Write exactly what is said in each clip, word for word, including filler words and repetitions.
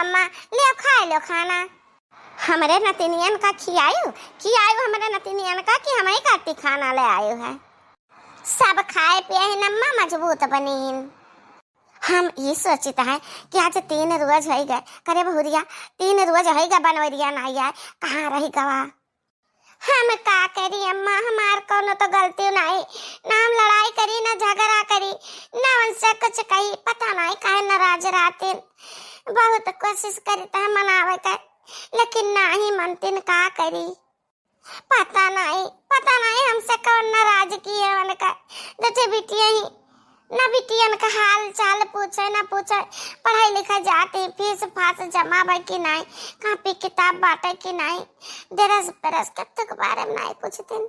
अम्मा, ले खाए लो खाना। हमरे नतिनियन का खियायु, खियायु हमरे नतिनियन का कि हमही खाती खाना ले आयु है। सब खाए पिए ही अम्मा मजबूत बनीन। हम ई सोचित है कि आज तीन रोज होइ गए, करे बहुरिया, तीन रोज होइ गए बनवरिया नाई आए, कहाँ रहि गवा? हम का करी अम्मा, हमार कौनो तो गलती नाई, ना हम लड़ाई करी, ना झगड़ा करी, ना उनसे कुछ कही, पता नाई काहे नाराज रहतीन। बहुत कोशिश करी त मनावे के, लेकिन नाही मनतीन, का करी? पता नाई, पता नाई हमसे कौन नाराजगी है उनका। जैसे बिटिया ही ना बिटियन का हाल चाल पूछे, ना पूछे, पढ़ाई लिखाई जात ही, फीस फास जमा बा कि नाई, कापी किताब बाटे कि नाई, दरस बरस कत्तो के बारे में नाई पूछतीन।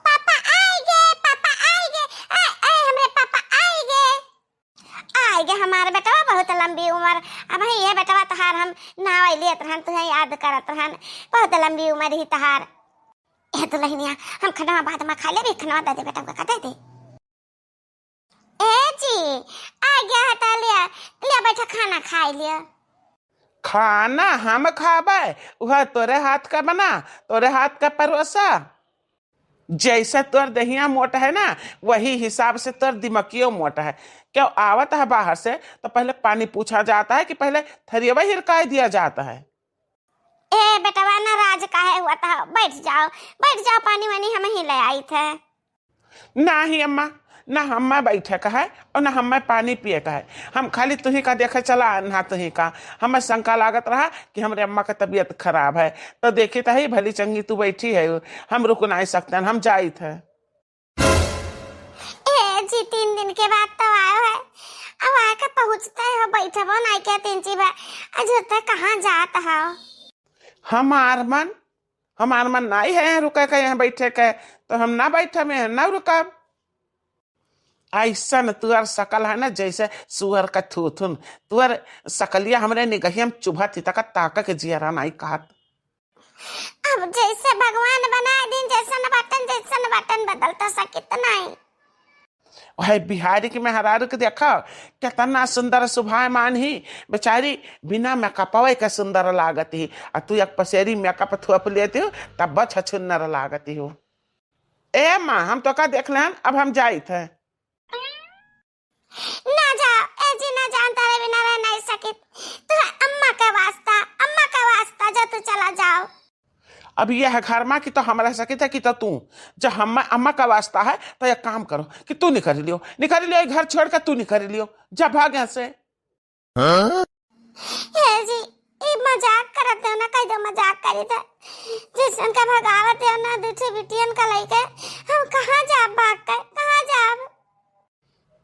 पापा आइगे, पापा आइगे, आए, आए, हमरे पापा आइगे। आइगे हमार बेटवा, बहुत लंबी उमर। अबहीं ये बेटवा तहार हम नाव लेत रहन, तुहे याद करत रहन, बहुत लंबी उमर ही तहार। ए दुलहिनिया, हम खनवा बाद में खा लेबे, खनवा दे दे बेटवा का, दे दे। ए जी, आइगे हटा लिया, लिया बैठा खाना खाइ लिया। खाना हम खाबे, वह तोरे हाथ का बना, तोरे हाथ का परोसा। जैसे तोर देहिया मोट है ना, वही हिसाब से तोर दिमकियो मोट है। क्यों आवत है बाहर से तो पहले पानी पूछा जाता है कि पहले थरियवा हिरकाई दिया जाता है। ए बेटवा, नाराज काहे हुआ था? बैठ जाओ, बैठ जाओ, पानी वानी हम ही ले आई थे। नाही अम्मा, ना हम्मा बैठे का है और ना हम्मा पानी पिए का है। हम खाली तुही का देखे चला, ना तुही का। हमें शंका लागत रहा कि हमरे अम्मा का तबीयत खराब है, तो देखी तो ही भली चंगी तू बैठी है, हम रुक नहीं सकते, हम जाइत है। ए जी, तीन दिन के बाद तो आयो है, अब आके पहुँचते हो, बैठबो नहीं के तीन जी बा, आज होते कहाँ जात हो? हमार मन, हमार मन नाई है यहाँ रुके के, यहाँ बैठे के, तो हम ना बैठब, यहाँ ना रुकब। ऐसन तुअर सकल है ना, जैसे सुअर का थूथुन। तुअर सकलिया हमरे निगहिया में चुभत ही, तका ताक के जियरा नाई कहत। अब जैसे भगवान बनाए दिन, जैसन बाटन, जैसन बाटन, बदल तो सकित नाई। वह बिहारी के मेहरारू के देखो, कितना सुंदर सुभायमान ही, बेचारी बिना मेकअपवे के सुंदर लागत ही, आ तू एक पसेरी मेकअप थोप लेती हो, तब छछुन्नर लागत ही हो। ए माँ, हम तो का देख लेन, अब हम जाइत है। ना जाओ, ए जी ना जाओ, तारे बिना रह नहीं सकित। तू अम्मा के वास्ता, अम्मा के वास्ता जो तू चला जाओ। अब यह घर मा कि तो हम रह सकित है कि तो तू, जब हम अम्मा का वास्ता है तो एक काम करो कि तू निकल लियो, निकल लियो, ये घर छोड़ के तू निकल लियो, जा भाग यहाँ से। हाँ? ए जी, ई मजाक करत हो ना, कह दो मजाक करी थे। जैसन का भगावत हो ना, दूठे बिटियन का लइके, हम कहाँ जाब भाग के, कहाँ जाब?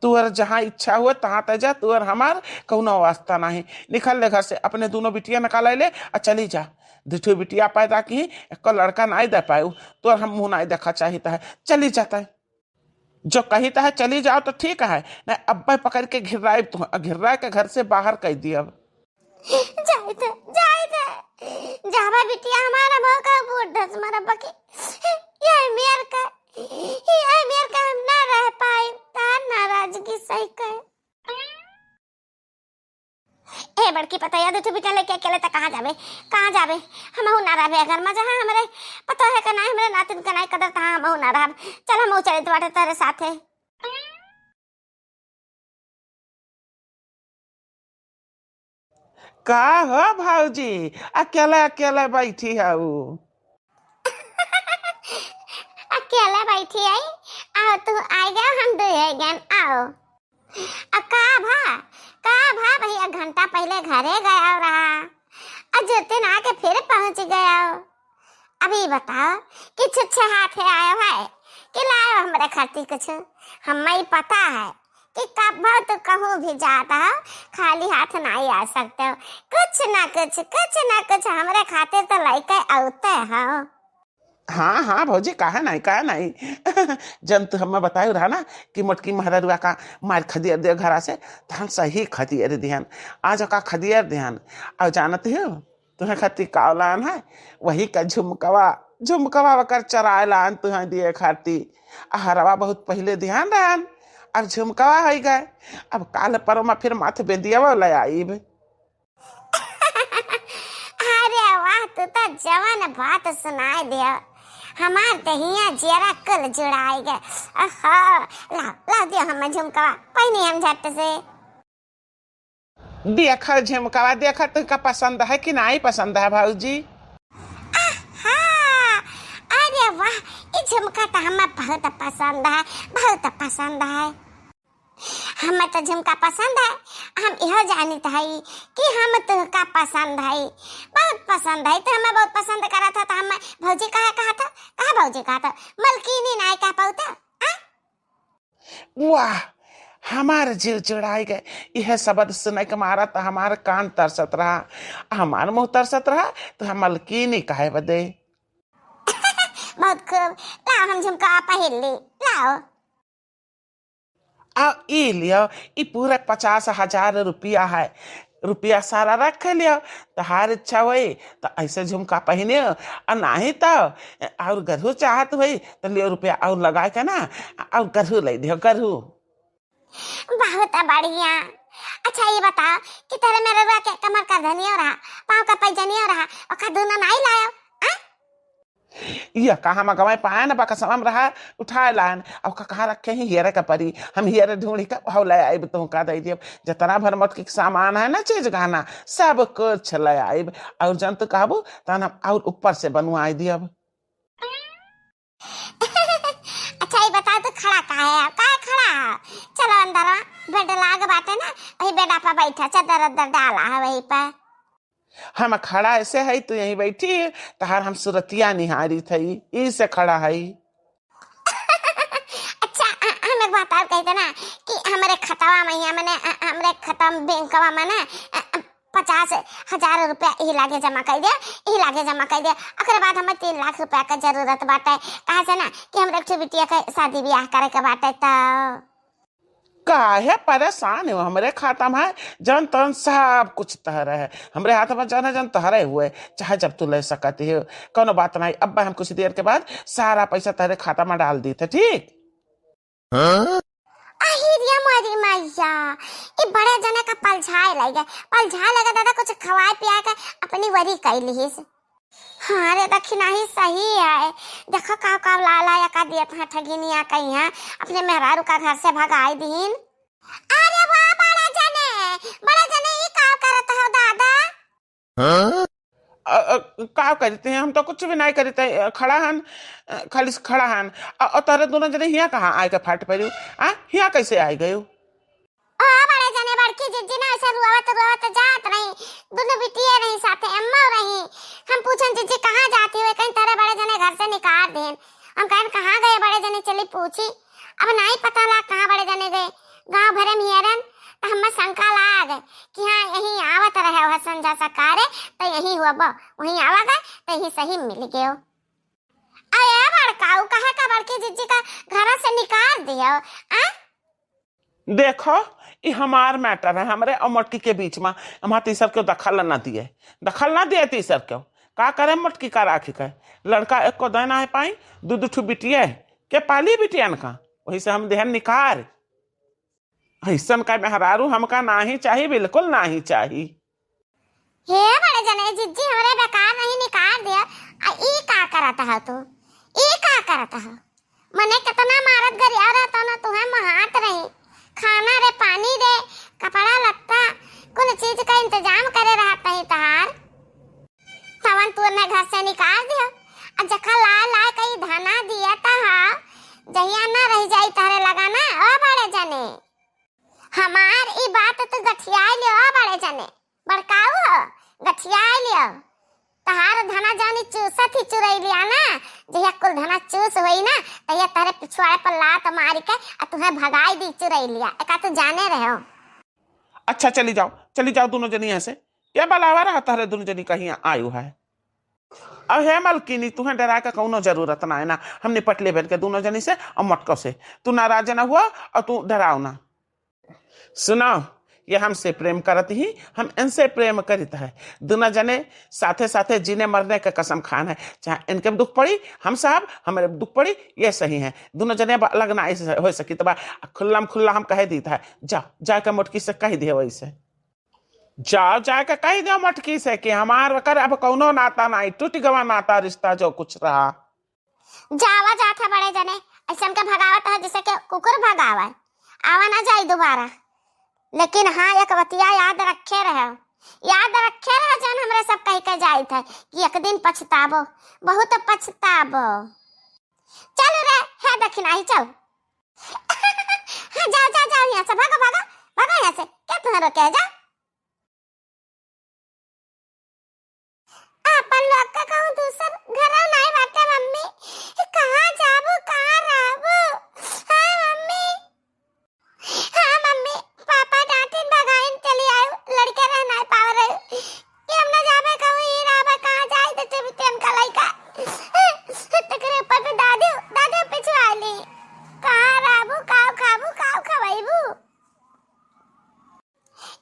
तुअर जहाँ इच्छा हुए तहाँ तय जा, तुअर हमार कौनो वास्ता नहीं। निकल ले घर से, अपने दोनों बिटिया निकाल ले आ चली जा। दूठे बिटिया पैदा की, एको लड़का नहीं दे पाए, तुअर हम मुँह नहीं देखा चाहित है, चली जाता है। जो कहित है चली जाओ तो ठीक है, नहीं अब्बे पकड़ के घिर्राइब तू, घिर्रा के घर से बाहर कर दियब। जाइत है, जाइत है। जाबा बिटिया हमारा मौका बूढ़ धस मरब की। ये मेर का, ये मेर का हम ना रह पाए, तार नाराजगी सही कहे। ए बड़की पतोहिया, दूठे बिटिया लेके अकेले त कहाँ जाबे, कहाँ जाबे? हमहू ना रहबे अगर मजा है हमरे पतोहे का नाई, हमरे नातिन का नाई कदर, तहाँ हमहू ना रहब। चल हमहू चलित बाटे तोरे साथे। का हो भौजी, अकेले अकेले बैठी हऊ? अकेले बैठी आई, आओ तू आई गया, हम दुई आई गन, आओ। आ का भा, का भा भैया, घंटा पहले घरे गया रहा, आ जतिन आके फिर पहुँच गया। अभी बताओ कि छुच्छे हाथे आयो है कि लायो हमरे खातिर कुछ? हमें पता है कि कब तू कहूँ भी जात हो, खाली हाथ नहीं आ सकते हो। कुछ ना कुछ, कुछ ना कुछ हमरे खातिर तो लइके आउते हो। हाँ, हाँ भौजी, काहे नहीं, काहे नहीं। जब तू हमें बताए रहा ना कि मोटकी महररुआ का मार खदियर दे घरा से, तो हम सही खदियर दिहन। आज का खदियर दिहन। और जानत हो, तुहे खातिर का लान है, वही का झुमकवा, झुमकवा वकर चराए लान तुहे दिए खातिर। आ हरवा बहुत पहले दिहन रहन, अब झुमकवा होइ गए। अब काल परमा फिर माथ बेंदिया वाला आइब। जवन बात सुनाए दियो, हमार दहिया जियरा कुल जुड़ाए गए। ओहो, लाओ, लाओ दियो हम झुमकवा, पहिनी हम झट से। देखा झुमकवा, देखा तुमका पसंद है कि नाहीं पसंद है भौजी? आहा, अरे वाह, ई झुमका तो हमें बहुत पसंद है, बहुत पसंद है। हमें तो झुमका पसंद है, हम इहो जानित हई कि हम तुहका पसंद हई, बहुत पसंद हई। तू हमें बहुत पसंद करत ह, तो हमें भौजी काहे कहत ह? काहे भौजी कहत ह? मलकिनी नाहीं कह पाउत ह? आ? वाह, हमार जीव जुड़ाई गए। यह शब्द सुने के मारा तो हमार कान तरसत रहा, हमार मुँह तरसत रहा, तो हम मलकिनी कहे बदे। बहुत खूब, लाओ हम झुमका पहिर ली, लाओ। आ ई लियो, ई पूरा पचास हजार रुपया है, रुपया सारा रख लियो, तहार इच्छा होई तो ऐसे झुमका पहिने, और नाहीं तो और गरहू चाहत होई तो लियो रुपया और लगा के ना, और गरहू ले दियो, गरहू। बहुत बढ़िया। अच्छा, ये बताओ कि तेरे मेहरुआ के कमर का धनियो रहा, पाँव का पैजनियो रहा, ओका दोनों नाहीं लायो, आ? यह कहाँ में गवाए पाए न, बकसवा में रहा, उठाए लाएन। अब का कहाँ रखे ही, हियरे का परी, हम हियरे ढूंढी का हौ ले आइब, तुहका दे दियब। जितना भर मोटकी के सामान है ना, चीज गहना, सब कुछ ले आइब। और जन तू कहबू, तहन हम और ऊपर से बनवाए दियब। अच्छा, ये बताओ, तू खड़ा काहे है? काहे खड़ा है? चलो अंदर, बेड लाग बाटे ना, वही बेडा पर बैठा, चादर उदर डाला है वहीं पर। हम खड़ा ऐसे है, तू यहीं बैठी, तहार हम सूरतिया निहारी थई, ई से खड़ा है। अच्छा, अ-, हम एक बात और कहते ना कि हमरे खतवा में, हमने, अ, हमरे खतवा में, बैंकवा में ना, अ, अ, पचास हजार रुपया यही लागे जमा कर दिया, यही लागे जमा कर दिया। ओकरे बाद हमें तीन लाख रुपया के जरूरत बाटे, कहा से ना कि हमरे एक ठो बिटिया के शादी ब्याह करे के बाटे। तो काहे परेशान हो? हमरे खाता में है जौन तौन सब कुछ तहरे है, हमरे हाथ में जौन है जौन तहरे हुए, चाहे जब तू ले सकत हो, कौनो बात नहीं। अब हम कुछ देर के बाद सारा पैसा तहरे खाता में डाल दी थे, ठीक? हाँ? आही रे मोरी मैया, ई बड़े जने का पलझाए लगे, पलझाए लगे दादा, कुछ खवाए पियाए के अपनी वरी कई लिहिस। हाँ रे, दखिनही सही है। देखो का, का लाला या का दियत हाँ ठगिनिया कहीं है, अपने मेहरारू का घर से भगाई दीन। अरे वाह बड़े जने, बड़े जने ई का करत हो दादा? हाँ? अ, अ, का करते हैं? हम तो कुछ भी नहीं करते हैं। अ, खड़ा हन, अ, खाली से खड़ा हन। अ, अ, तोहरे दोनों जने हियाँ कहाँ आए के फाट पड़ू? आ, हियाँ कैसे आए गयो? ओ बड़े जने, बड़की जिज्जी ना ऐसे रुआवत, रुआवत जात रही। दुनो बिटिया रही साथे, अम्मा रही। हम पूछन, "जिज्जी, कहाँ जाती हो?" कहीं तोहरे बड़े जने घर से निकाल देन। हम कहन, "कहाँ गए बड़े जने? चली पूछी।" अब नाहीं पता ला कहाँ बड़े जने गए। गाँव भरे में हेरन, त हम्मे शंका लाग कि हाँ, यहीं आवत रहे हो संझा सकारे, त यहीं हुआ बा, वहीं आवा गए, त यहीं सही मिल गयो। अरे बड़काऊ, कहे का बड़की जिज्जी का घर से निकाल दियो, आ? देखो, ई हमार matter है, हमरे और मोटकी के बीच में। हमार तीसर क्यों दखल ना दिए, दखल ना दिए तीसर क्यों। का करे मोटकी का राखी के? लड़का एक को देना है पाई, दू दू ठू बिटिया है, के पाली बिटियन का? वही से हम देहन निकार। ऐसन का मेहरारू हमका नाही चाही, बिल्कुल नाही चाही। हे बड़े जने, जिज्जी हमरे बेकार नहीं निकार दिया। आ ई का करत हो तू? ई का करत हो? मने कितना मारत गरिया रहता ना, तुहे महात रही। खाना रे, पानी रे, कपड़ा लत्ता, कुल चीज का इंतजाम करे रहत नहीं तहार। तवन तू एन्ने घर से निकाल दियो। आ जखा लाए लाए कई धना दिया ता हा, जहिया ना रह जाई तहरे लगा ना, ओ बड़े जने। हमार ई बात तू गठियाई लियो, ओ बड़े जने। बड़काऊ हो, गठियाई लियो। तहार धना जानी चूसत ही चुरई लिया ना, जहिया कुल धना चूस होई ना, तहिया तहरे पिछवाड़े पर लात मारी के आ तुहे भगाई दी चुरई लिया। एका तू जाने रहे हो। अच्छा, चली जाओ, चली जाओ दोनों जनी यहाँ से। क्या बलावा रहा तहरे दोनों जनी कहीं आयो है? अब हे मलकिनी, तुहे डरा के कौनो जरूरत ना है ना, हम निपट लेबे के दोनों जनी से और मटको से। तू नाराज ना हुआ और तू डराओ ना। सुनो, ये हमसे प्रेम करत ही, हम इनसे प्रेम करित है। दोनों जने साथे साथे जीने मरने के कसम खान है, चाहे इनके भी दुख पड़ी, हम साहब, हमारे भी दुख पड़ी, ये सही है। दोनों जने अब अलग ना ऐसे हो सकी, तो बा-, खुल्लम खुल्ला हम कह दीत है, जा, जाके मोटकी से कह दिए वैसे। जाओ, जाके कहि देउ मटकी से कि हमार वकर अब कउनो नाता नाहीं, टूटि गवा नाता रिस्ता जो कुछ रहा। जावा जात है बड़े जने, अइसन के भगावत है जइसे कि कुकुर भगावे, आवा ना जाई दुबारा। लेकिन हाँ, एक बतिया याद रखे रहे, याद रखे रहे जौन हमरे सब कहि के जाइत है कि एक दिन पछताबो, बहुत पछताबो। चल रे, है दखिनाही, चल। हाँ, जाओ, जाओ, जाओ यहाँ से, भागो, भागो, भागो यहाँ से, के तुहें रोके है, जाओ। आपन लोग का कहूँ दूसर घरौ नाई बाटे मम्मी, कहाँ जाबू, कहाँ रहबू? हाँ मम्मी, हाँ मम्मी, पापा डांटिन भगाइन चली आयु, लड़के रह नाई पाव रहे कि हम ना जाबे कहूँ ही रहबे, कहाँ जाई तो टिम टिम का लइका। तकरे ऊपर पे दादी, दादी पीछे आली, कहाँ रहबू, काव खाबू, काव खवाईबू?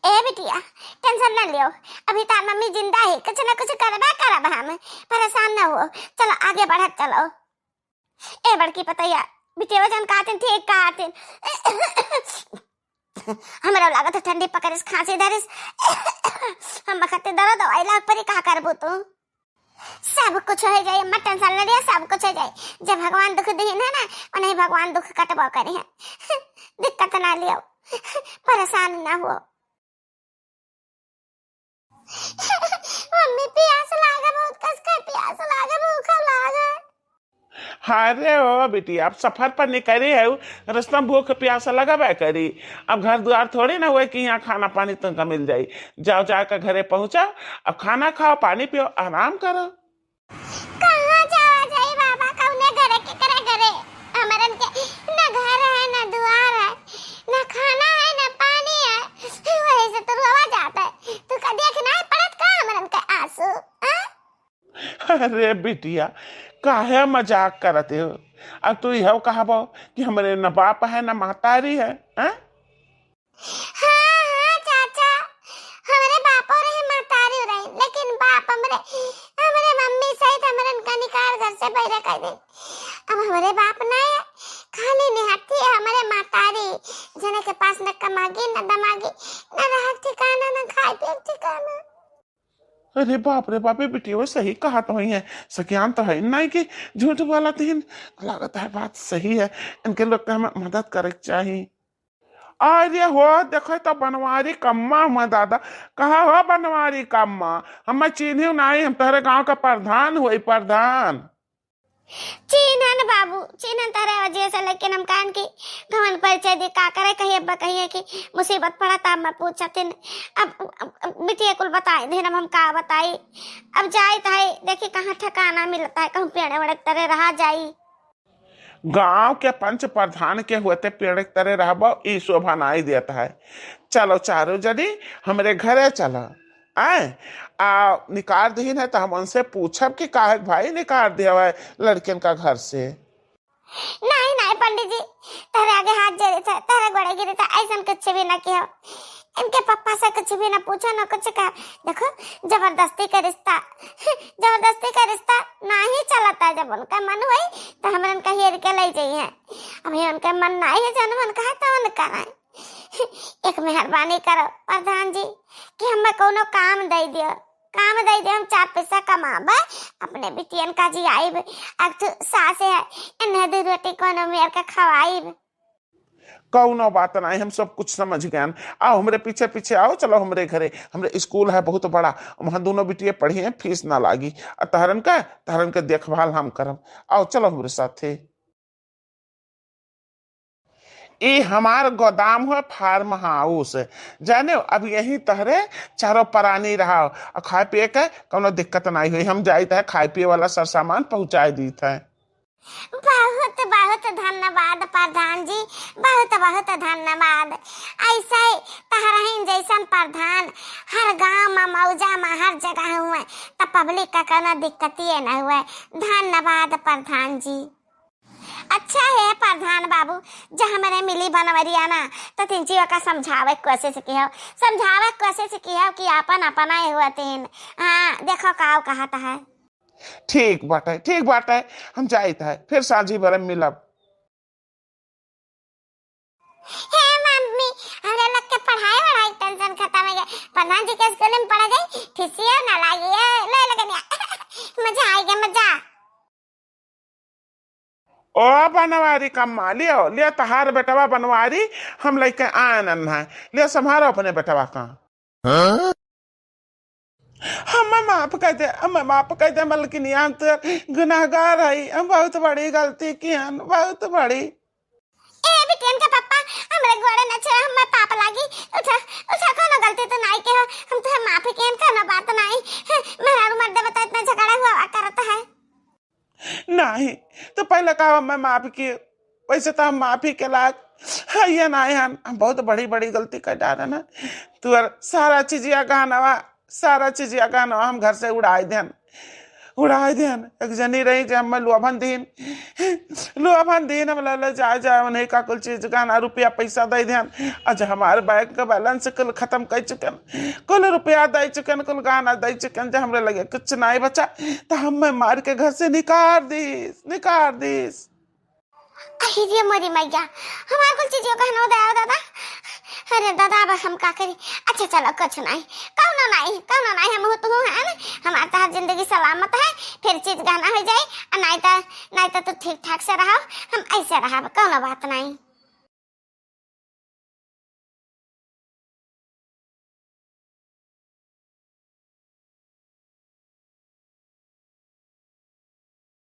ए बिटिया, टेंशन न लियो, अभी तार मम्मी जिंदा है, कुछ न कुछ करबे करब हम, परेशान न हो। चलो आगे बढ़त चलो। ए बड़की पतैया, बिटिया जौन कहतिन ठीक कहतिन। हमरा लागत है ठंडी पकड़िस, खांसी धरिस। हम बखते दवा दवाई लाग परी, का करबू तू? सब कुछ हो जाए, अम्मा टेंशन न लिया, सब कुछ हो जाए। जब भगवान दुख दीन है ना, उन्हें भगवान दुख कटबो करे हैं। दिक्कत ना लियो, परेशान ना हो। मम्मी प्यास लागे बहुत, कस के प्यास लागे, भूख लागे। अरे ओ बिटिया, अब सफर पर निकरी है, रस्ता में भूख प्यास लगबे करी। अब घर द्वार थोड़ी ना हुए कि यहाँ खाना पानी तुमका मिल जाई। जाओ, जाके घरे पहुँचो, अब खाना खाओ, पानी पियो, आराम करो। कहाँ जावा जाई बाबा, कौने घरे, केकरे घरे? हमरन के न घर है, न दुआर है, न खाना है, न पानी है। वही से तो रोवा जाता है। तू का देख ना पड़त का हमरन के आंसू, हाँ? अरे बिटिया, काहे मजाक करत हो? अब तू यह कहबो कि हमरे न बाप है, न महतारी है, हैं? हाँ, हाँ, चाचा, हमरे बापो रहे, महतारी रहे, लेकिन बाप हमरे, हमरे मम्मी सहित हमरन का निकाल घर से बाहर कर दे। अब हमरे बाप ना है, खाली निहत्थी है हमरे महतारी, जने के पास न कमागी, न दमागी, न रहक ठिकाना, न खाए पिए ठिकाना। अरे बाप रे बाप, ये बिटिया सही कहत होइहैं, सकियान तो है नहीं कि झूठ बोलत हिन। लागत है बात सही है, इनके लोग के हमें मदद करे के चाही। अरे हो, देखो तो बनवारी कम्मा हुआ दादा। कहा हो बनवारी कम्मा, हमें चीन्ही नहीं, हम तोहरे गांव का प्रधान हुई, प्रधान। चीन्हन बाबू, चीन्हन तोहरे वजह से, लेकिन हम कहन कि घमंड परिचय दी का करे, कहीं अब्बा कहिए कि मुसीबत पड़ा, तब मैं पूछतिन। अब, अब, अब बिटिया कुल बताई देन, अब हम का बताई। अब जाइत है, देखी कहाँ ठिकाना मिलत है, कहूँ पेड़े वेड़े तरे रहा जाई। गांव के पंच प्रधान के होते पेड़े तरे रहबो, ई शोभा नाई देत है। चलो चारों जनी हमरे घरे चलो। आए, आ, निकार दीन है, तो हम उनसे पूछब कि काहे के भाई निकार दिया है लड़कियन का घर से। नहीं, नहीं पंडित जी, तोहरे आगे हाथ जोड़े थे, तोहरे गोड़े गिरे थे, ऐसन कुछ भी ना किया। इनके पप्पा से कुछ भी ना पूछो, ना कुछ कहा। देखो, जबरदस्ती का रिश्ता, जबरदस्ती का रिश्ता नहीं चलता। जब उनका मन हुई, तो हमरन कहिए के ले जाइए। अभी उनका मन नहीं है, जौन मन कहा, तो उनका नहीं। एक मेहरबानी करो प्रधान जी कि हमें कोनो काम दे दियो, काम दे दियो, हम चार पैसा कमाबे, अपने बिटियन का जियाइब। अब तो सास है, इन्हें दो रोटी कोनो मेर के खवाइब। कौनो बात नहीं, हम सब कुछ समझ गए। आओ हमरे पीछे पीछे आओ, चलो हमरे घरे, हमरे स्कूल है बहुत बड़ा, वहाँ दोनों बिटिया पढ़ी हैं, फीस ना लागी। और तहरन का, तहरन के देखभाल हम करब। आओ चलो हमरे साथे। ई हमार गोदाम है, फार्म हाउस। जाने, अब यहीं तहरे चारों परानी रहा और खाए पिए के कौनो दिक्कत नहीं हुई। हम जाइत है खाए पिए वाला सरसामान पहुँचाए दीत है। बहुत बहुत धन्यवाद प्रधान जी, बहुत बहुत धन्यवाद। ऐसे तहरहिन जैसन प्रधान हर गांव में, मौजा में, हर जगह हुए, त पब्लिक का कौनो दिक्कतिए न हुए। धन्यवाद प्रधान जी। अच्छा है प्रधान बाबू, जब हमरे मिली बनवरिया ना, तो तिनची ओका समझावे के कोशिश किहो, समझावे के कोशिश किहो कि आपन अपना ही हुआ तीन। हाँ, देखो काव कहत है। ठीक बाटे, ठीक बाटे, हम जाइत है, फिर सांझी भरे मिलब। हे मम्मी, हमरे लोग के पढ़ाई वढ़ाई टेंशन खत्म हो गया। प्रधान जी के स्कूल में पढ़ गई, फीसियो ना लागी। ए, ले लगनिया। मजा आइगा, मजा। ओ बनवारी कम्मा, लियो, लियो तहार बेटवा बनवारी, हम लइके आयन है। लियो संभारो अपने बेटवा का। हाँ? हमें माफ कर दे, हमें माफ कर दे मलकिनिया, हम तो गुनाहगार है, हम बहुत बड़ी गलती किहन, बहुत बड़ी। ए बिटियन के पप्पा, हमरे गोड़े न छुआ, हमें पाप लागी। उठा, उठा, कोनो गलती तो नाई के हो, हम तो माफी किहन, कोनो बात नाई। हैं, मेहरारू मर्दे बता इतना झगड़ा हुआ करत है। नहीं, तो पहले कहा मैं माफ किए, वैसे तो हम माफी के लायक है ये नहीं हन, हम बहुत बड़ी बड़ी गलती कर डालन है। तू और सारा चीजिया गहनवा, सारा चीजिया गहनवा हम घर से उड़ाई देन, उड़ाई देन। एक जनी रही जे हमें लोभन दीन, लोभन दीन, हम ले ले जाए जाए उन्हीं का कुल चीज गहना रुपया पैसा दे देन। आज हमारे बैंक का बैलेंस कुल खत्म कर चुकन, कुल रुपया दे चुकन, कुल गहना दे चुकन, जे हमरे लगे कुछ नहीं बचा, तो हमें मार के घर से निकाल दीस, निकाल दीस। अरे रे मोरी मैया, हमार कुल चीजों का हनो दया दादा। अरे दादा, अब हम का करी? अच्छा चलो, कुछ नहीं, कौनो नहीं, कौनो नहीं, हम हो तो है ना, हमार तहार जिंदगी सलामत है, फिर चीज गहना हो जाए, और नहीं तो, नहीं तो तू ठीक ठाक से रहो, हम ऐसे रहब, कौनो बात नहीं।